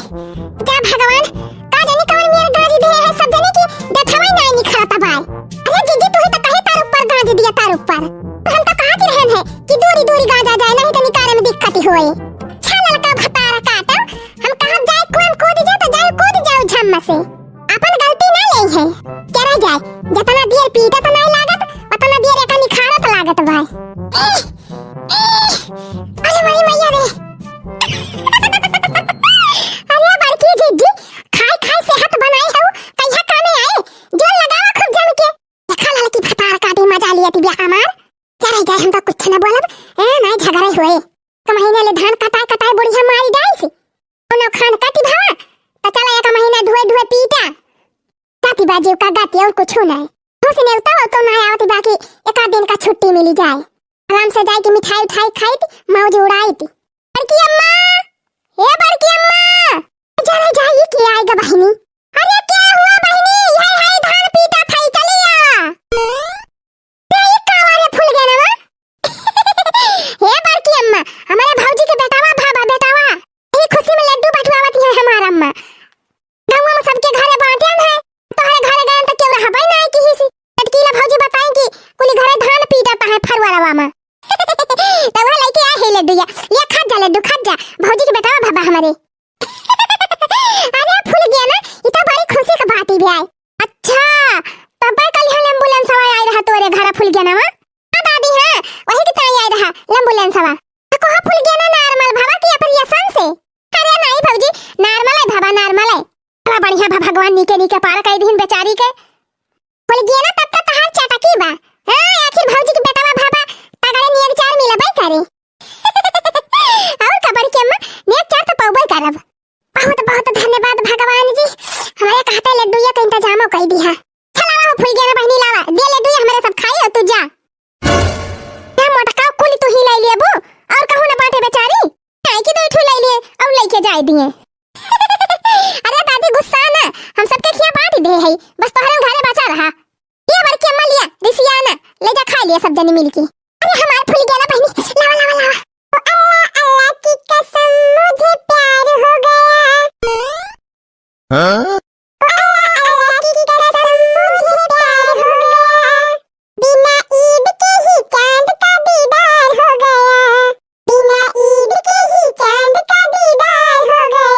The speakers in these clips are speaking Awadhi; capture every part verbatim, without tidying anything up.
जा भगवान, का जानी कवन मेर गांज दिहे है सब जने की देखवई नाई निखरत बाय। अरे जीजी, तू ही तो कहे तार ऊपर गांज दिया, तार ऊपर। हम तो कहत रहन है कि दूरी दूरी गांजा जाए, नहीं तो निकाले में दिक्कत होए। छा ललका भतार काटो, हम कहत जाए कुआं कूद जा तो जाए कूद जाओ झम्म से। अपन गलती ना लेई है। चला जाए, जतना देर पीटत नाई लागत, ओतना देर एका निखारत लागत बाय। एह, एह, अरे माई मैया रे। अरे बड़की जीजी, खाए खाए सेहत बनाए हऊ, कहिया कामे आए? जोर लगावा खूब जम के। देखा ललकी भतार काटी मजा लिया ती बिया हमार। चला जाए, हम तो कुछ ना बोलब, ए, नाई झगड़े होए। एक महीना ले धान कटाए कटाए बुढ़िया मारी डाइस। उनो खान काटी भावा, तो चला एक महीना ढुए ढुए पीटा। जाति बा जीव का गाती और कुछ नहीं। खुश नेवता हो तो ना आवत बाकी एक आध दिन का छुट्टी मिली जाए। आराम से जाए कि मिठाई उठाई खाइत, मौज उड़ाइत। बड़की अम्मा, ए बड़की अम्मा, चला जाए के आएगा बहिनी। अरे क्या हुआ बहिनी? यही है धान पीटा था, चली आ। ए, ई का रे फुलगेनवा? हे बड़की अम्मा, हमारे भौजी के बेटावा भावा, बेटावा। ई खुशी में लड्डू बटुआवत है हमार अम्मा। गाँव में सबके घरे बांटेन है, तोहरे घरे गएन त केहू रहबे नाई किहिस। लटकीला भौजी बताई कि कुली घरे धान पीटत है फरुआरवा में। त वह लइके आए है लड्डू या, ये खा जा लड्डू, खा जा। भौजी के बेटावा भावा हमारे। अरे फुलगेना, ई तो बड़ी खुशी के बात ही बा। अच्छा, तब कल हम एम्बुलेंस वाला आए रहा तोरे घर फुलगेनवा? हाँ दादी, हाँ, वही के ताई आए रहा एम्बुलेंस वाला। तो कहा फुलगेना नॉर्मल भावा कि ऑपरेशन से? अरे नाई भौजी, नॉर्मल है भावा, नॉर्मल है। बड़ा बढ़िया भा भगवान नीके नीके पार कई दिन बेचारी के। फुलगेना तब तक तहार चटकी बा। हाँ, आखिर भौजी के बेटावा भावा, तगड़े नियन चार मिलबे करे। और का बड़की अम्मा, नेक चार तो पउबे करब। बहुत बहुत धन्यवाद भगवान जी, हमारे कहते लड्डू ये का इंतजामो कई दिहा। चला लावा फुलगेना बहिनी लावा, दे लड्डू ये हमारे सब खाई और तू जा। क्या मोटका कुल तू ही लाई लेबू और कहूँ ना बांटे बेचारी, काहे की दो ठू लाई लिए और लेके जाए दिए। अरे दादी गुस्सा ना, हम सबके खिया बांट दे है, बस तोहरे घरे बचा रहा। ये बड़की अम्मा लिया, रिसिया ना, ले जा खा लिया सब जने मिलके। अरे हमार फुलगेना बहिनी, लावा, लावा, लावा। ओ अल्लाह, अल्लाह की कसम, मुझे प्यार हो गया। हाँ? ओ अल्लाह, अल्लाह की कसम, मुझे प्यार हो गया। बिना ईद के ही चांद का दीदार हो गया। बिना ईद के ही चांद का दीदार हो गया।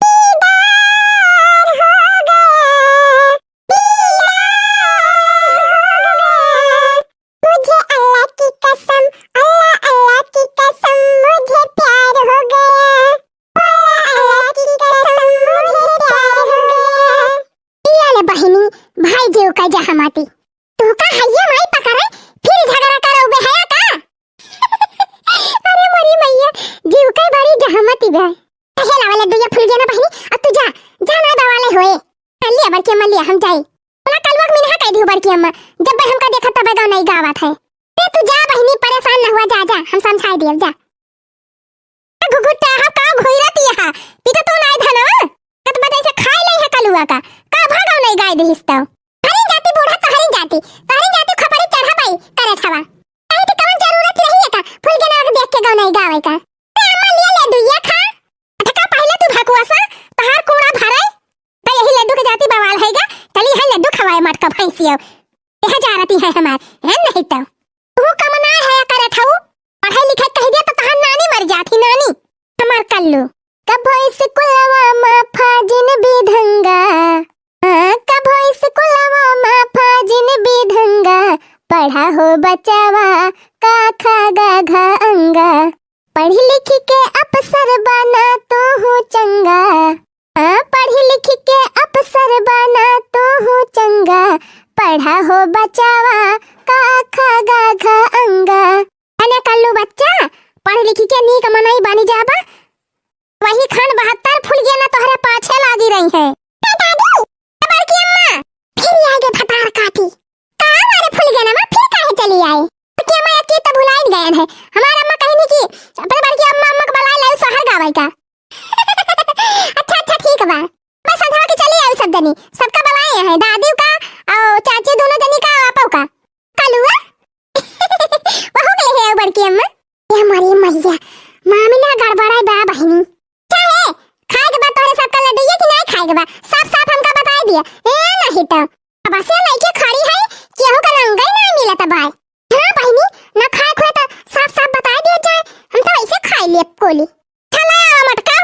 दीदार हो गया, दीदार हो गया। मुझे अल्लाह की कसम, अल्लाह, अल्लाह की कसम, मुझे प्यार हो गया। अल्लाह, अल्लाह की कसम, मुझे प्यार हो गया। ई ले बहिनी, भाई जीव का जहमती। तू का हैया माई पकड़े, फिर झगड़ा करोगे है का? अरे मोरी मैया, जीव का बड़ी जहमती बा। कहे लावा लड्डू ये फुलगेना बहिनी, अब तू जा, जा ना दवा ले होए। कर लिया बड़की अम्मा लिया, हम जाई। बोला कलुआ के मिनहा कह दियो बड़की अम्मा, जब बे हमका देखत तब गाँव नहीं गावत है। अरे तू जा बहिनी, परेशान न हुआ, जा, जा, हम समझाई दियो, जा। घुघुटा हा का घुइरत यहाँ, पीटा तो नाई धनवा, कत बजाई से खाई ले है कलुआ का, का भागव नहीं गाय दिहिस तो। तहरी जाति बूढ़ा, तहरी जाति, तहरी जाति खपरी चढ़ा पाई करे छवा। कहीं तो कवन जरूरत रही है का, फुलगेना के देख के गाँव नहीं गावे का। अरे अम्मा लिया लड्डू ये खा, अटका पहले तू भकुआ सा, तहार कूड़ा भरे, तो यही लड्डू के जाति बवाल है गा, चली है लड्डू खवाए मटका भैंसियो। यह जारती है हमार, है नहीं तो। तू कम ना है करत हऊ, पढ़ाई लिखाई कह दिया तो तहार नानी मर जाती, नानी। हमार कल्लू। कभो स्कूलवा मा फाजिन बिधंगा, हाँ, कभो स्कूलवा मा फाजिन बिधंगा, पढ़ा हो बचावा, का खा गा घा अंगा। पढ़ लिख के अफसर बना तू हूँ चंगा, हाँ, पढ़ लिख के अफसर बना तू हूँ चंगा, पढ़ा हो बचावा, का खा गा घा अंगा। अने कल्लू बच्चा, पढ़ लिख के नीक मनई बनी जाबा, वही खान बहत्तर फुलगेना तोहरे पाछे लागी रही है। ए दादी, ए बड़की अम्मा, फिर आगे भतार काटी। का मारे फुलगेना मा फिर काहे चली आए? कि अम्मा एक चीज तो भुलाइन गयन है। हमार अम्मा कहनी कि अपने बड़की अम्मा, अम्मा के बलाए लाओ शहर गावे का। अच्छा, अच्छा, ठीक बा। बस संझवा के चली आऊ सब जनी, सबका बलाए हैं, दादी का और चाची दोनों जनी का, आपो का। कलुआ? वहू के लेहे आऊ बड़की अम्मा। ये हमारी मैया, मामला गड़बड़ा बा बहिनी। चाहे खा बा, साफ साफ हमका बताइ दिया। ए, नहीं तो। अब असे लइके खड़ी है, केहू का रंगइ ना मिलत बा। हाँ बहिनी, ना खाए खोए तो साफ साफ बताइ दिया जाए, हम तो ऐसे खाइ लिए कोली। चला आवा मटका।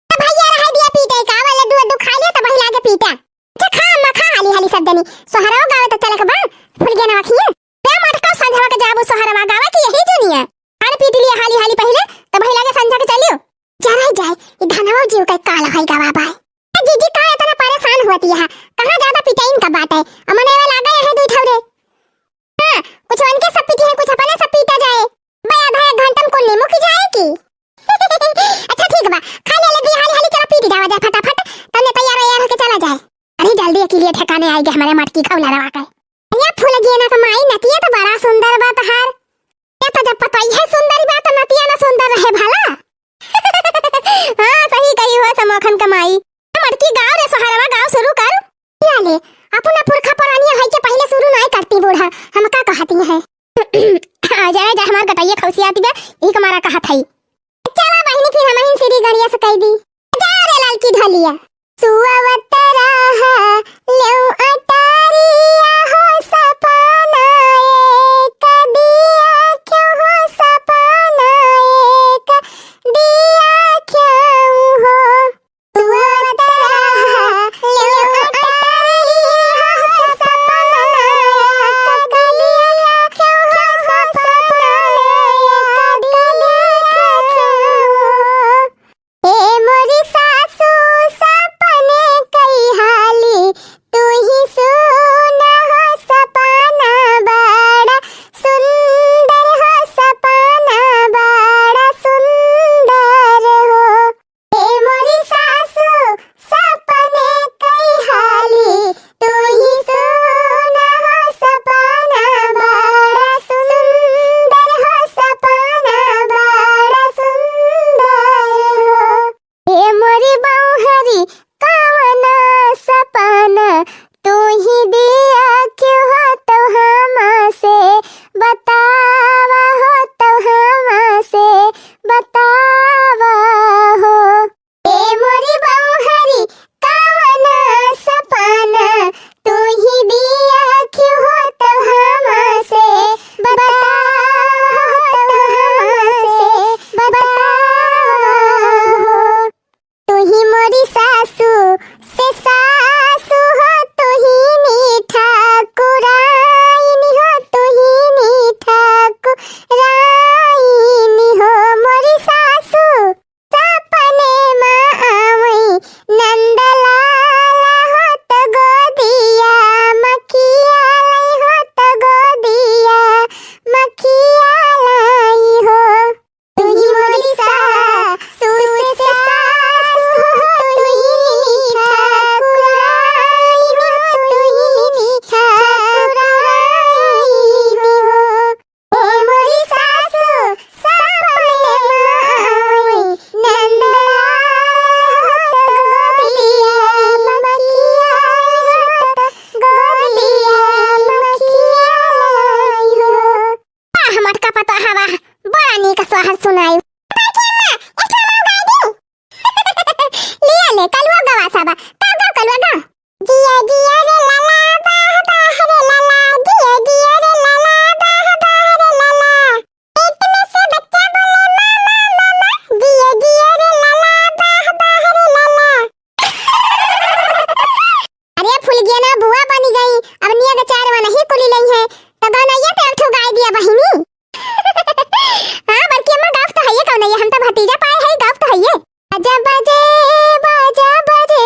तो भैया रहा दिया पीटे का, वाले दू दू खा लिया तो वही लागे पीटा। अच्छा खा अम्मा, खा हाली हाली सब जनी। सोहरवा गावे तो चले के बा, फुलगेनवा खिए। बे मटका, संझवा के जाबू सोहरवा गावे कि यही जुनिया? अरे पीट लिया हाली हाली पहिले, तो वही लागे संझा के चलियो। जरा जाए, ई धनवा जीव का काल होई गवा बाय। ए जीजी का इतना परेशान होती है? कहाँ ज्यादा पिटाइन का बात है? अमने वे लागे यही दुई ठौरे। हाँ, कुछ उनके सब पीटी है, कुछ अपने सब पीटा जाए। बे आधा एक घंटा में कुल नीमू की जाए की? अच्छा ठीक बा, खा ले ले, हाली हाली चला पीट जावा जाए फटाफट, तने तैयार वैयार होके चला जाए। अरे जल्दी अकेले ठिकाने आएगी हमारे मटकी खौला रवा के। ये फुलगेना का माई, नतिया तो बड़ा सुंदर बा तहार। ये तो जब पतोई है सुंदर बा तो नतिया ना सुंदर रहे भला। हाँ सही कही हो समोखन का माई। मटकी गाँव रे सोहरवा गाँव शुरू कर। या ले, अपना पुरखा पुरानिया है के पहिले शुरू नाय करती बूढ़ा, हम का कहती है। आ जाए जा हमार गटैया खौसियाती बा, यही के मारा कहत है। चला बहिनी फिर हमहिन श्री गणेश कह दी। जा रे ललकी ढोलिया। सुअवत रहा लेउ अटारिया हो सपना एक दिया क्यों हो सपना एक दिया क्यों हो। सुअवत रहा लेउ अटारिया हो सपना एक दिया क्यों हो सपना एक दिया क्यों हो। ए मोरी सासू सपने कई हाली, तू ही सुन हो सपना बड़ा सुंदर हो, सपना बड़ा सुंदर हो। ए मोरी सासू सपने कई हाली, तू ही सुन हो सपना बड़ा सुंदर हो, सपना बड़ा सुंदर हो। ए मोरी बौहरी कवना सपना तू ही दिया क्यों हो तो हमसे बतावा हो, तो हमसे बतावा हो। ए मोरी बौहरी कवना सपना तू ही दिया क्यों हो तो हमसे बतावा हो, तो हमसे बतावा हो। तू ही मोरी सासू से सासू हो, तू ही नी ठाकुराइन हो, तू ही नी ठाकुराइन हो मोरी सासू। सपने मा आवई नंदलाला होत गोदिया मखिया लाई, होत गोदिया मखिया लाई हो। तू ही मोरी सासू से सासू हो, तू ही ठाकुराइन हो, तू ही ठाकुराइन हो। ए मोरी सासू सपने मा आवई नंदलाल होत गोदिया मखिया लाई, होत गोदिया मखिया लाई हो। वाह, मटका पतोहा वाह, बड़ा नीक सोहर सुनाई। बैठी अम्मा, एक ठो हम गाई दी। लिया ले, कलुआ गवा साबा। गाओ, गाओ, कलुआ, गाओ। जिया, जिया रे लाला, बाह, बाह रे लाला, जिया, जिया रे लाला, बाह, बाह रे लाला। पेट में से बच्चा बोले, "मामा, मामा, जिया, जिया रे लाला, बाह, बाह रे लाला।" अरे फुलगेना बुआ बनी गई, अब निया के चार वा नहीं कुली लई है, तो गौनैया पे एक ठो गाय दिया बहिनी। हाँ, बड़की अम्मा, गाँव तो हइये कौन है, हम तो भतीजा पाए है, गाँव तो हइये। बाजा बजे, बाजा बजे,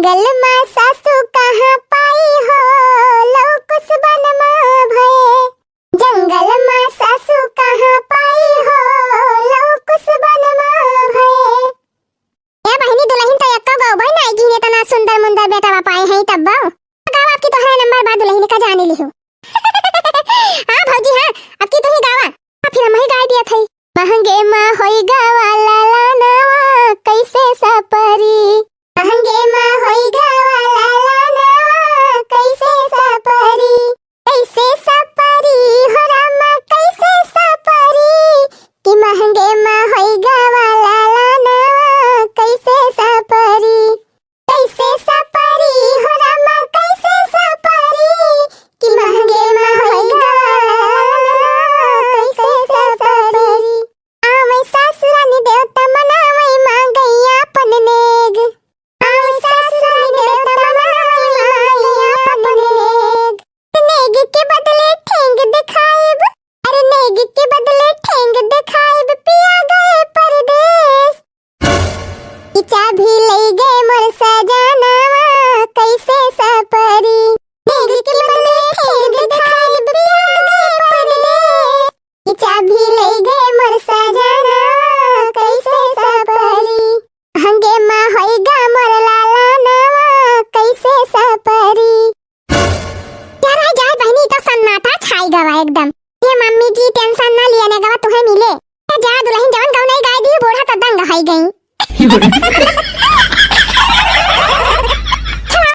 जंगल मा सासू कहाँ पाई हो, लौकुस बन मा भये। जंगल मा सासू कहाँ पाई हो, लौकुस बन मा भये। ए बहिनी, दुलहिन तो एक्को गो बहिन आई गिने तना सुंदर मुंदर बेटवा पाए हैं तब बा। गावा, अब की तोहरा नंबर बा दुलहिन का जाने लिहो। हाँ भौजी हाँ, अब की तू ही गावा। आ, फिर हम ही गाय दिया थई। महंगे मा होई गवा लाला नवा, कैसे सपरी। महंगे मा होई गवा लाला नवा, कैसे सपरी। कैसे सपरी हो रामा, कैसे सपरी। कि महंगे मा होई गवा लाला नवा, कैसे सपरी। कैसे सपरी हो रामा, कैसे सपरी। कि महंगे मा होई गवा लाला नवा, कैसे सपरी। आवै सासुरानी देवता मनावै मांगै आपन नेग। आवै सासुरानी देवता मनावै मांगै आपन नेग। नेग के बदले ठेंग देखाइब, अरे नेग के बदले ठेंग देखाइब, पिया गए परदेस। कि चाभी लई गए मोर सजनवा, कैसे सपरी। नेग के बदले ठेंग देखाइब, पिया गए परदेस। कि चाभी लई गए मोर सजनवा, कैसे सपरी। महंगे मा होई गा मोर लाला नवा, कैसे सपरी। क्या रह जाए बहिनी, तो सन्नाटा छाई गवा एकदम। ये मम्मी जी tension ना लिया ने गवा तुहे मिले। ए जा दुलहिन जवन गवनई गाय दी बूढ़ा तो दंग होई गई।